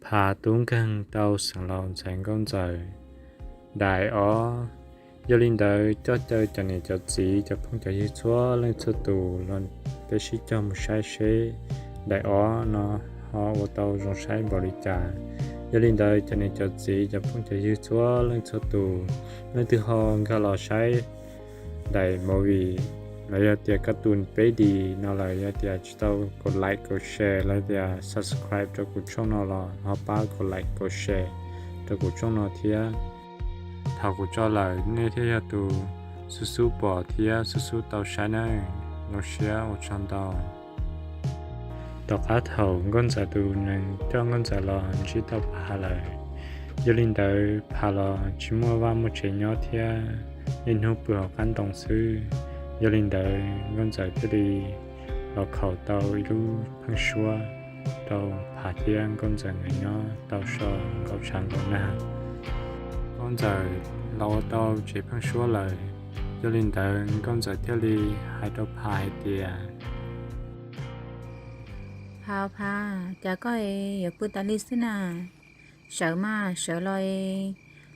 Phav tub nkeeg tau xeem laus ntxhais nkauj ntxawm daim ob. Yog li ntawd coj caw cov niam cov txiv cov phooj cov ywg txhua leej txhua tus los peb sib cog mus saib seb daim ob no ho ua tau zoo saib npaum li cas. Yog li ntawd cov niam cov txiv cov phooj cov ywg txhua leej txhua tus, leej twg ho nkag los saib daim movie los yog tias kab tus peb D no lawm, yog tias tsis tau kom like kom share los tias subscribe rau kuv channel no los ho pab kom like kom share rau kuv channel no thiab. Thaum kuv tso lawm nej thiaj yog tus xub xub pom thiab xub xub tau saib nawb. Zoo siab ua tsaug ntau. Tom qab thaum nkauj ntxawm tus nees coj nkauj ntxawm los ntsib tau Phav lawm, yog li ntawd Phav los tsis muaj vaj muaj tsev nyob thiab, niaj hnub pw hauv qab ntoo xwb. Yog li ntawd nkauj ntxawm thiaj li los khaum tau ib lub pheeb suab rau Phav thiab nkauj ntxawm nkawd nyob tau so nkaum tshav nkaum nag. Nkauj ntxawm los ua tau tsev pheeb suab lawm, yog li ntawd nkauj ntxawm thiaj li hais rau Phav hais tias, Phav, Phav, cas koj yuav pw tas li xwb na? Sawv mas, sawv los,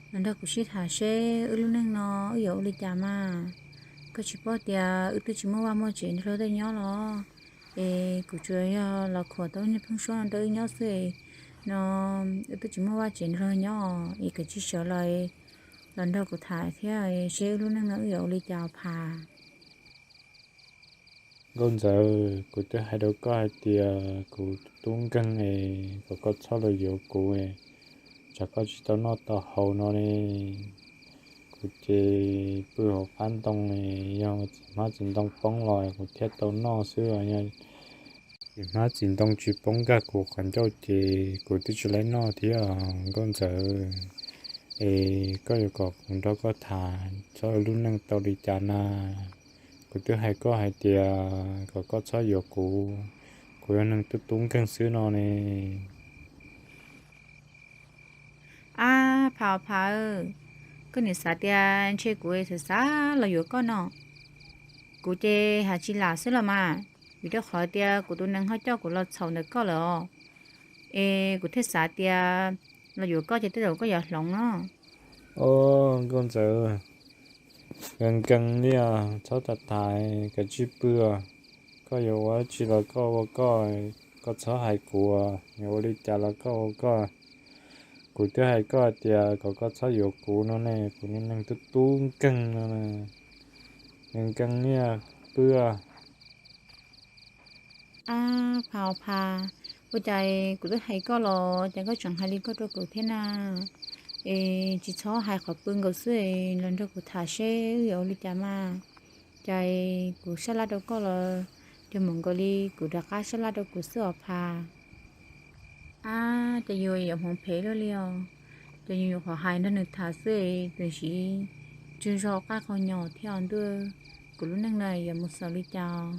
los nrog kuv sib tham seb wb lub neej no wb yuav ua li cas mas. Koj tsis paub tias wb twb tsis muaj vaj muaj tsev nrog luag tej nyob los? Es kuv tsuas yog los khuam tau lub niag pheeb suab no rau wb nyob xwb no, wb twb tsis muaj vaj tsev nrog luag nyob es koj tsis sawv los, los nrog kuv tham thiab seb wb lub neej no wb yuav ua li cas Phav. Nkauj ntxawm, kuv twb hais rau koj hais tias kuv tub nkeeg es kom koj txhob los yuav kuv, tsam koj tsis tau noj tau haus no ne. Kuv ces pw hauv qab ntoo, yog txiv hmab txiv ntoo poob los kuv thiaj tau noj xwb os. Yog txiv hmab txiv ntoo tsis poob nkag kuv qhov ncauj ces kuv twb tsis laib noj thiab os nkauj ntxawm. Es koj yuav kom kuv nrog koj tham txog lub neej tau li cas na? Kuv twb hais koj hais tias kom koj txhob yuav kuv, kuv yog neeg tub tub nkeeg xwb no ne. Ab, Phav, Phav, koj niam xav tias ntshe kuv xav xav los yuav koj no. Kuv ces hais tsis lam xwb los mas, vim rau qhov tias kuv tus nees ho coj kuv los txhaum ntawm koj lawm os. Es kuv thiaj xav tias los yuav koj ces tej zaum koj yuav hloov no. Os nkauj ntxawm, nkees nkees li os, txhob tham tham, kav tsij pw os. Koj yuav ua dab tsi los koj ua koj, koj txhob hais kuv, yuav ua li cas los koj ua koj. Kuv twb hais koj tias kom koj txhob yuav kuv no ne, kuv niag neeg tub tub nkeeg no. Nkees nkees li, pw. Ab, Phav, Phav, ua cas kuv twb hais koj los cas koj tseem hais li koj rau kuv thiab na? Es tsis txhob hais qhov pw nkaus xwb, los nrog kuv tham seb wb yuav ua li cas mas. Cas kuv sab laj rau koj los cog mus nkaus li kuv rov qab sab laj rau kuv xwb os Phav. Ab, cas yus yuav hmoov phem luaj li os. Ces yus nyuam qhuav hais nrog nws tham xwb, tus ntsis tsw zog qab qau nyos thiab os ntuj, kuv lub neej no yuav mus xaus li cas.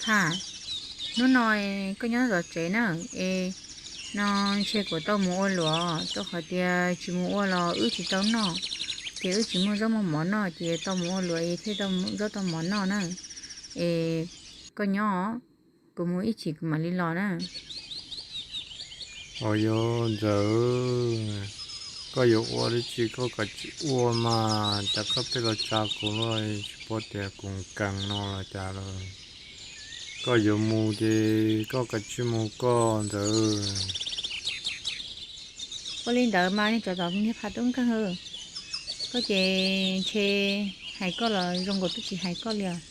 Tham, hnub no koj nyob zov tsev na, es no ntshe kuv tau mus ua luam, rau qhov tias tsis mus ua los wb tsis tau noj, ces wb tsis muaj zaub muaj mov noj, ces tau mus ua luam es thiaj tau zaub tau mov noj na. Es koj nyob, kuv mus ib chim kuv mam li los na. Os yog ntxawm, koj yuav ua dab tsi koj kav tsij ua mas, cas koj pheej los tsa kuv luaj, tsis paub tias kuv nkees no los cas lawm. Koj yuav mus ces koj kav tsij mus koj ntxawm. Ua li ntawd mas nej cov tom niag phav tub nkeeg, koj ces ntshe hais koj los zoo nkaus twb tsis hais koj li os.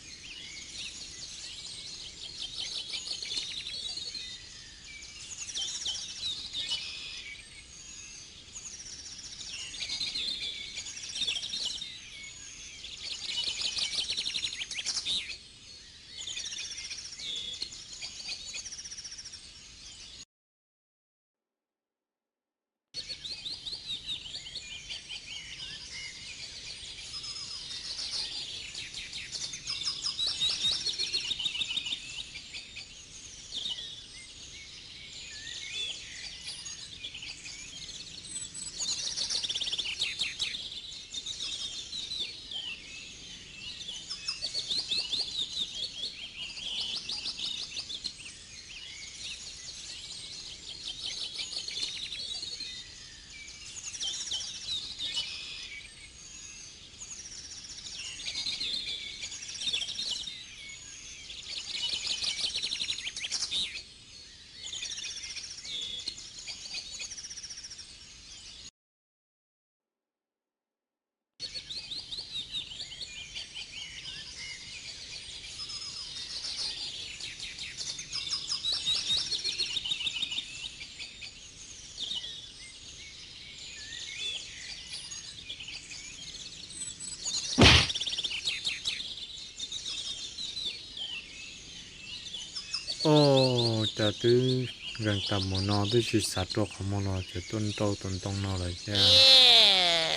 Au, cas twb nkees tas mus no twb tsis xav rua qhov muag los tseem tuaj nrau tus ntoo no lawm thiab,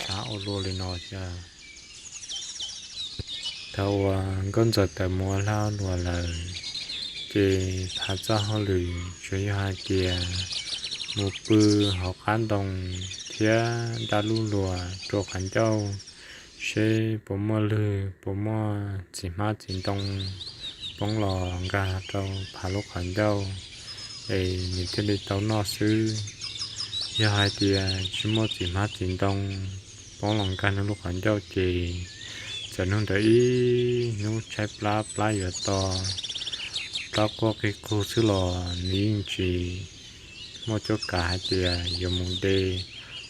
tshav ua luaj li no thiab. Thaum uas Nkauj Ntxawm tawm mus ua hlau luas lawm, ces Phav txoj hauj lwm tsuas yog hais tias mus pw hauv qab ntoo thiab nqa lub luas rua qhov ncauj seb puas muaj lwg, puas muaj txiv hmab txiv ntoo poob los nkag rau Phav lub qhov ncauj es nws thiaj li tau noj xwb. Yog hais tias tsis muaj txiv hmab txiv ntoo poob los nkag nws lub qhov ncauj ces txawm hnub ntawd ib hnub tshaib plab plab yuav to, plab quaj qig qug xwb los nws yeej tsis muaj cuab kav hais tias yuav mus de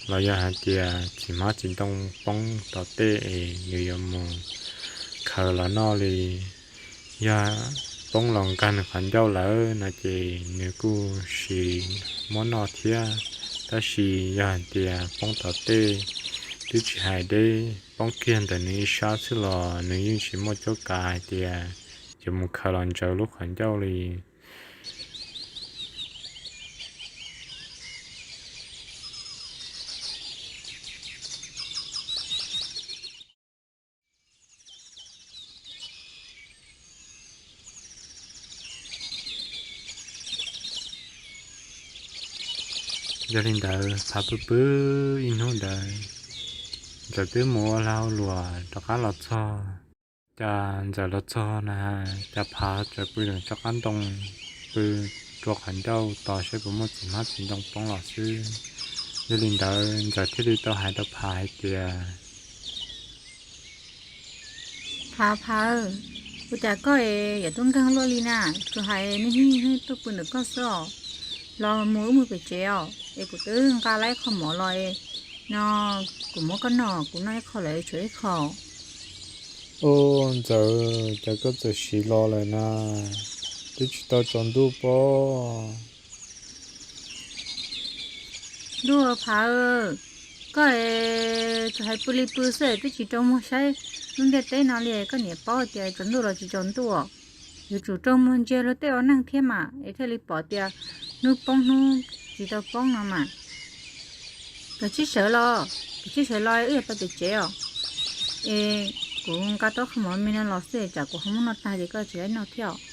los yog hais tias txiv hmab txiv ntoo poob tom tej es nws yuav mus khaws los noj li. Yog poob los nkag nws qhov ncauj lawm no ces nws kuj sim muab noj thiab, tab sis yog hais tias poob tom tej twb tsis hais deb, poob kiag ntawm nws ib sab xwb los nws yeej tsis muaj cuab kav hais tias yuav mus khaws los ntsaws lub qhov ncauj li. Yog li ntawd Phav pw pw ib hnub ntawd, Ntxawm twb mus ua hlau luas rov qab los txog. Cas Ntxawm los txog na, cas Phav tseem pw rau qab ntoo, pw rua qhov ncauj tos saib puas muaj txiv hmab txiv ntoo poob los xwb. Yog li ntawd Ntxawm thiaj li tau hais rau Phav hais tias, Phav, Phav, ua cas koj es yuav tuaj nkeeg luaj li na? Tsuas hais niaj hnub tuaj pw ntawm koj xwb os. Los mus wb mus pem tsev os, es kuv twb nqa lawm ib qho mov los no, kuv muab koj noj, kuv noj ib qho lawm tshuav ib qho. Au, Ntxawm, cas koj txawm sim los lawm na, twb tsis tau tsaus ntuj pob. Ntuj, Phav, koj tsuas hais pw li pw xwb twb tsis rau muag saib lub ntiaj teb no li, koj niam paub tias tsaus ntuj los tsis tsaus ntuj, yuav tsum rau muag ntsia luag tej ua neej thiab mas es thiaj li pom tias hnub poob hnub tsis tau poob no mas. Kav tsij sawv los, kav tsij sawv los wb yuav pais pem tsev os. Es kuv nqa tau qho mov me no los xwb tsam kuv ho muab noj tag ces koj tsis tau noj thiab os.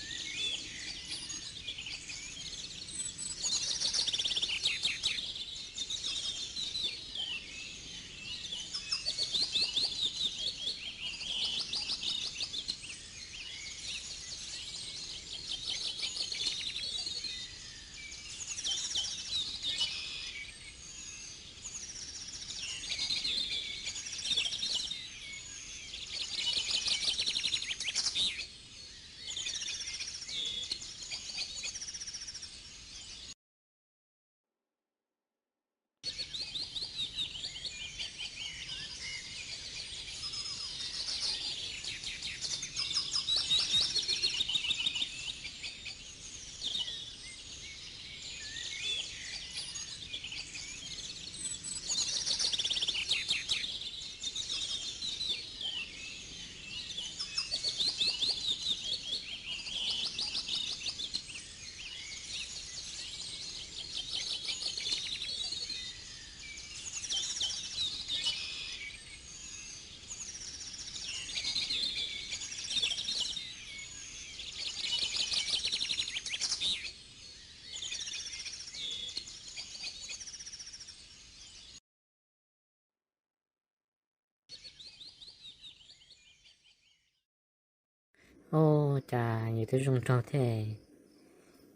Au, cas yus twb zoo nraug thiab,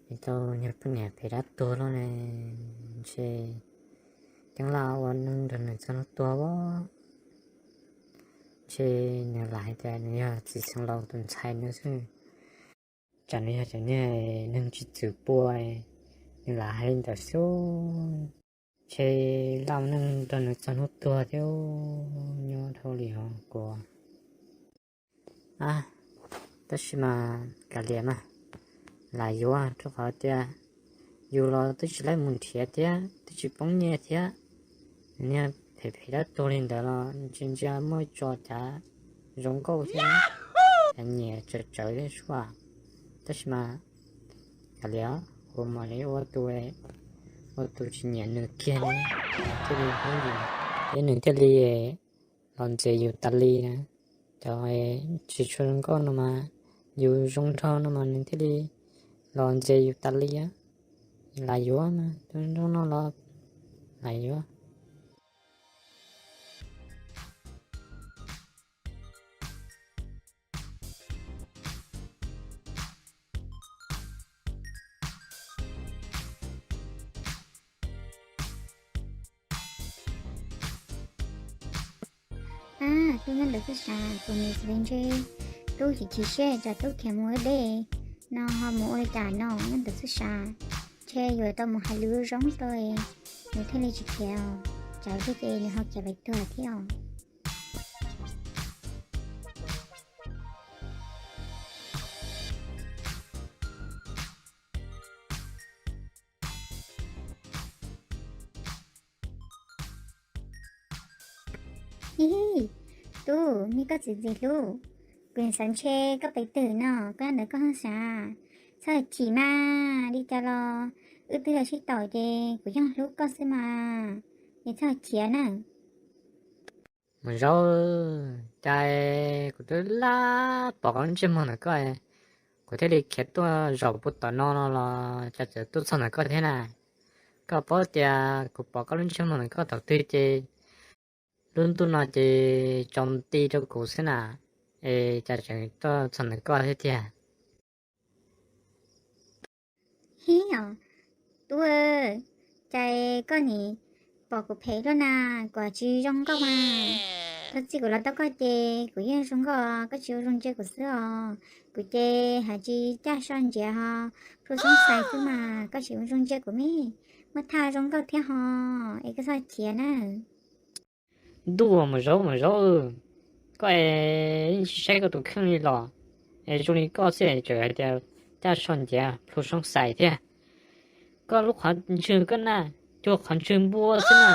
yus tau niag poj niam phem dab tuag loj ne. Ntshe ceeb laj ua neej nrog nws txog hnub tuag as. Ntshe nws lam hais tias nws yog txiv xeev laus tus ntxhais no xwb, tsam nws yog cov niag neeg tsis txwm pua, nws lam hais li ntawd xwb. Ntshe laj ua neej nrog nws txog hnub tuag thiab, nyob dhau li hos kuv. A, tab sis mas kav liam mas, lam yuav rau qhov tias yus los twb tsis laib mus nrhiav thiab twb tsis poob nyiaj thiab. Niag phem phem dab tuag li ntawd los ntsia ntsia muaj tso cav zoo nkauj thiab, cav nyiam tsawv tsawv thiab sua. Tab sis mas Kav liam, kuv mam li ua tus, ua tus tsis nyiam nws kiag, thiaj li hlub yus, thiab nws thiaj li los ntxias yus tas li na. Cov tsis tshua zoo nkauj no mas, yus zoo nraug no mas nws thiaj li los ntxias yus tas li. Lam yuav mas, tus zoo no los lam yuav. Tub nyob ntawm xwb sav, kuv nim xav ntshe tub chim chim siab tsam tub khiav mus ua dej no ho mus ua li cas no nyob ntawm xwb sav. Ntshe yuav tau mus hais lus zoo rau nws thiaj li tsis khiav, tsam thiab ces nws ho khiav pais tuag thiab os. Hi hi, tub, nej koj txiv ntxim hlub, kuv xav ntshe koj pais twg no koj ntawd koj ho xav. Txhob chim mas, li cas los wb twb los sib tau ces kuv yeej hlub koj xwb mas, es txhob khiav na. Mus zaub, cas kuv twb laj pom koj lub ntsej muag ntawm koj, kuv thiaj li khiav tuaj zaum puag tom no no los cas tseem tuaj txog ntawm koj thiab na. Koj paub tias kuv pom koj lub ntsej muag ntawm koj thaum twg ces lub ntuj no ces tsaus nti rau kuv xwb na, es cas tseem tuaj txog ntawm koj thiab tiag. Hib os, tub, cas koj nim pom kuv phem luaj na, kuv tsis zoo nkauj mas. Thaum txij kuv los tau koj ces kuv yeej zoo nkauj, koj tsis ua zoo ntsia kuv xwb os. Kuv ces hais tsis caj so ntsiav ho plhu xoob xais xwb mas koj tsis ua zoo ntsia kuv me. Muaj thaj zoo nkauj thiab ho, es koj txhob khiav na. Ntuj, mus zaub mus zaub, koj es yeej tsis saib koj tus kheej li los, es zoo li koj xwb es tseem hais tias caj so ntsiav plhu xoob xais thiab. Koj lub qhov ntswg koj na, cuag qhov ntswg npua xwb na,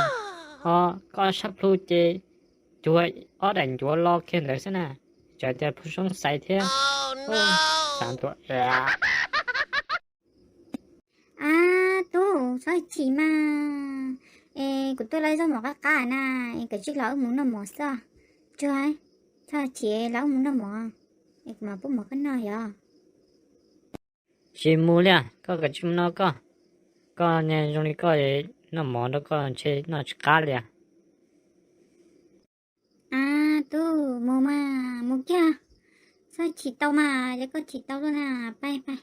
ho koj sab plhu ces cuag ob daim ncuav lo kiag ntawd xwb na, tseem hais tias plhu xoob xais thiab. Xav ntuas. Ab tub, txhob chim mas, es kuv tuaj lawv zaub mov qab qab na, es kawm tsij los wb mus noj mov xwb. Tsuag, txhob chim, los wb mus noj mov, es kuv mam pub mov koj noj yog. Tsis mus li, koj kawm tsij mus noj koj, koj zoo li koj noj mov rau koj ntshe noj tsis qab li. Ab tub, mus mas mus kiag, txhob chim tau mas, yog koj chim tau tuaj na, pais pais.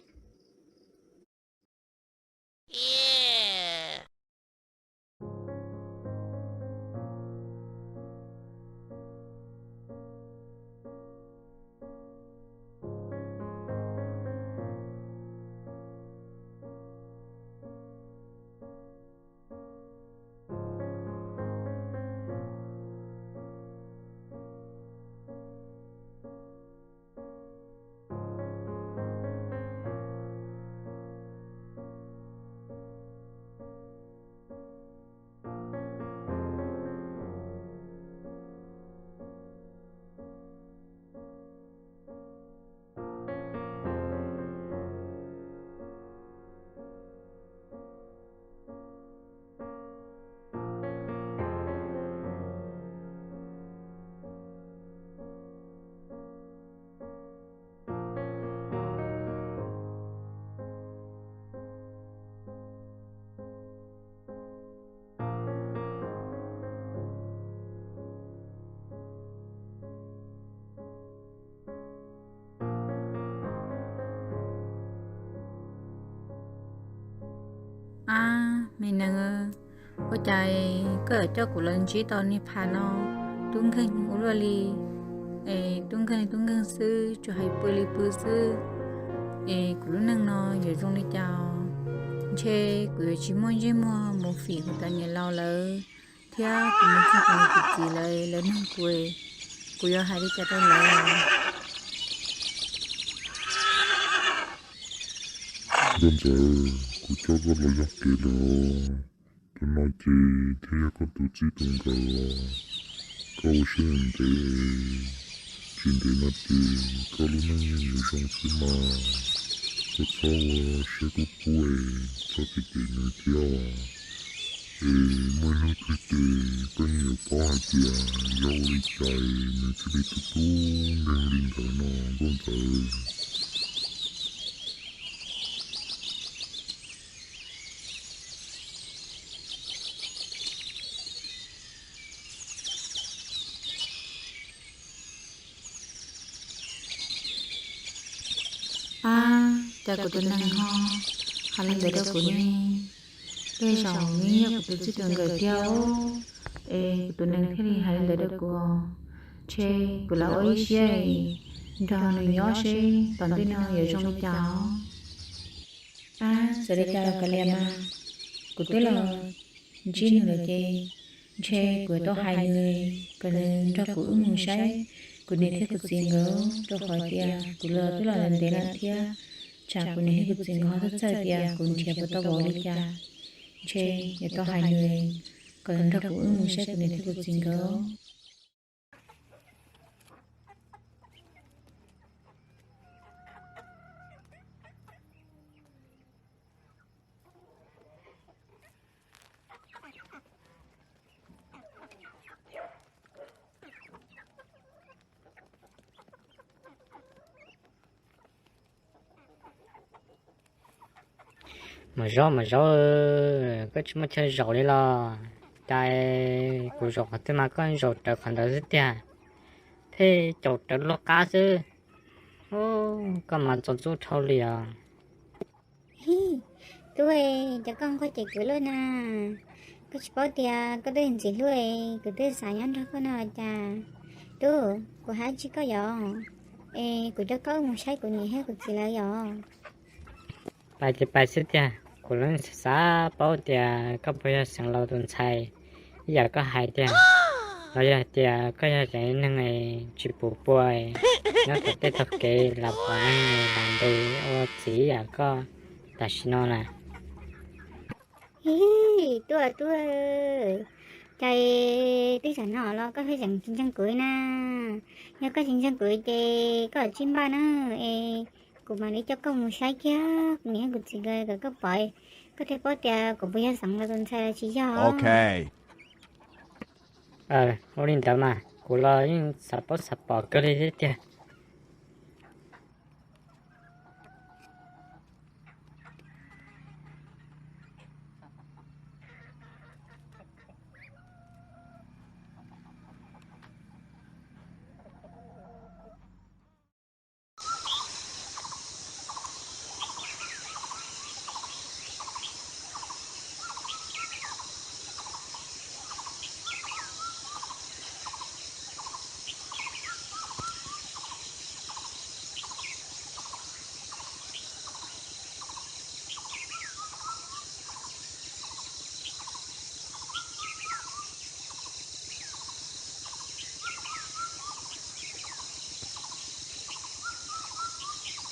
Ab me neeg, ua cas koj yuav coj kuv los ntsib tau niag pham no, tub nkeeg ua luaj li, es tub nkeeg tub nkeeg xwb, tsuas hais pw li pw xwb, es kuv lub neej no yuav zoo li cas? Ntshe kuv yuav tsis muaj ntsej muag mus fim kuv tus niam laus lawv, thiab kuv mus txog kuv niam kuv txiv lawv, lawv nug kuv, kuv yuav hais li cas rau lawv? Nkauj Ntxawm, kuv coj koj los yog kev lawm. Tus no ces thiaj yog koj tus txij tus nkawm. Koj ua siab ntev, tsis ntev no ces koj lub neej yeej yuav zoo xwb mas. Koj txhob ua siab kub kub es txhob cem cem nws thiab os. Es muaj ib hnub twg ces koj yeej yuav paub hais tias yog ua li cas nws thiaj li tu tu nkeeg li ntawd no nkauj Ntxawm. Ab, cas kuv tus nees ho hais li ntawd rau kuv ne? Tej zaum nws yog kuv tus txij tus nkawm tiag, es kuv tus nees thiaj li hais li ntawd rau kuv. Ntshe kuv lam ua ib siab nrog nws nyob seb tom ntej no yuav zoo li cas os. Ab, txawm li cas los kav liam mas, kuv twb los ntsib nws lawm ces ntshe kuv yuav tau hais nws kom nws nrog kuv wb mus saib kuv niam thiab kuv txiv nkawd, rau qhov tias kuv los twb los ntev lawm thiab, tsam kuv niam thiab kuv txiv nkawd ho txhawj txhawj tias kuv nrhiav puas tau vauv li cas. Ntshe yuav tau hais nws kom nws nrog kuv wb mus saib kuv niam thiab kuv txiv nkawd. Mas zaub, mas zaub, koj tsis muaj chaw zaum li los? Cas kuv zaum qhov twg mas koj zaum rawv qhov ntawd xwb tiag. Thiaj caum rawv luag qab xwb. Koj mas txaus ntxub dhau li os. Tub, cas koj nquag ces kwv luaj na. Koj tsis paub tias koj twb ntxim hlub, kuv twb xav nyob nrog koj no cas. Tub, kuv hais tsis koj yom, es kuv coj koj mus saib kuv niam thiab kuv txiv lawv yom. Pais ces pais xwb tiag, kuv xav paub tias koj puas yog xeev laus tus ntxhais ib yam koj hais tiag, los yog hais tias koj yog cov neeg tsis pum pua, nyob tom tej tog kev lam pom neeg lam ntes ua txiv ib yam koj tam sim no na. Ib, tub, tub, cas twb tam no los koj thiaj tseem tsis ntseeg kuv na. Yog koj tsis ntseeg kuv ces koj tsij npaj na, es kuv mam li coj koj mus saib kiag kuv niam kuv txiv nkawd kom koj pom, koj thiaj paub tias kuv puas yog xeev laus tus ntxhais los tsis yog. Ua li ntawd mas kuv los yeej xav paub xav pom kawg li thiab tiag.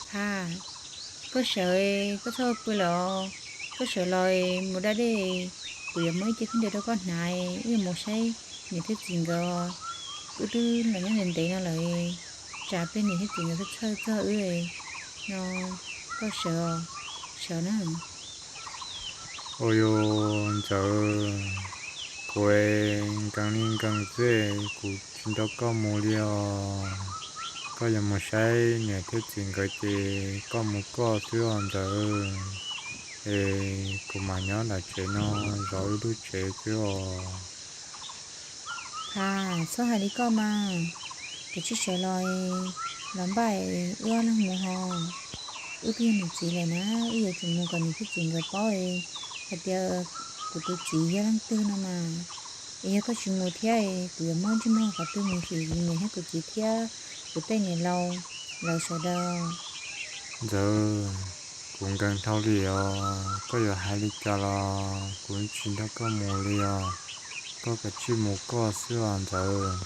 Ha, koj sawv, koj txhob pw lawm, koj sawv los mus da dej, kuv yuav muab ib ce khaub ncaws rau koj hnav, wb yuav mus saib niam thiab txiv nkawd, wb twb los nyob ntev ntev no lawm, tsam peb niam thiab txiv nkawd txhawj txog wb no, koj sawv, sawv na. Ua li ntawd, kuv nkees li nkees xwb, kuv tsis nrog koj mus li os. Koj yuav mus saib niam thiab txiv nkawd ces koj mus koj xwb os Ntxawm, es kuv mam nyob nram tsev no zov wb lub tsev xwb os. Ha, txhob hais li koj mas, kav tsij sawv los, los npaj wb ob leeg mus ho. Wb twb yog niam txiv lawm na, wb yuav tsum mus kom niam thiab txiv nkawd paub hais tias kuv tus txiv yog leej twg no mas. Es yog koj tsis mus thiab, kuv yuav muab ntsej muag qhov twg mus him kuv niam thiab kuv txiv thiab kuv tej niam laus lawv sawv daws. Ntxawm, kuv nkees dhau li os, koj yuav hais li cas los kuv tsis nrog koj mus li os. Koj kav tsij mus koj xwb os Ntxawm.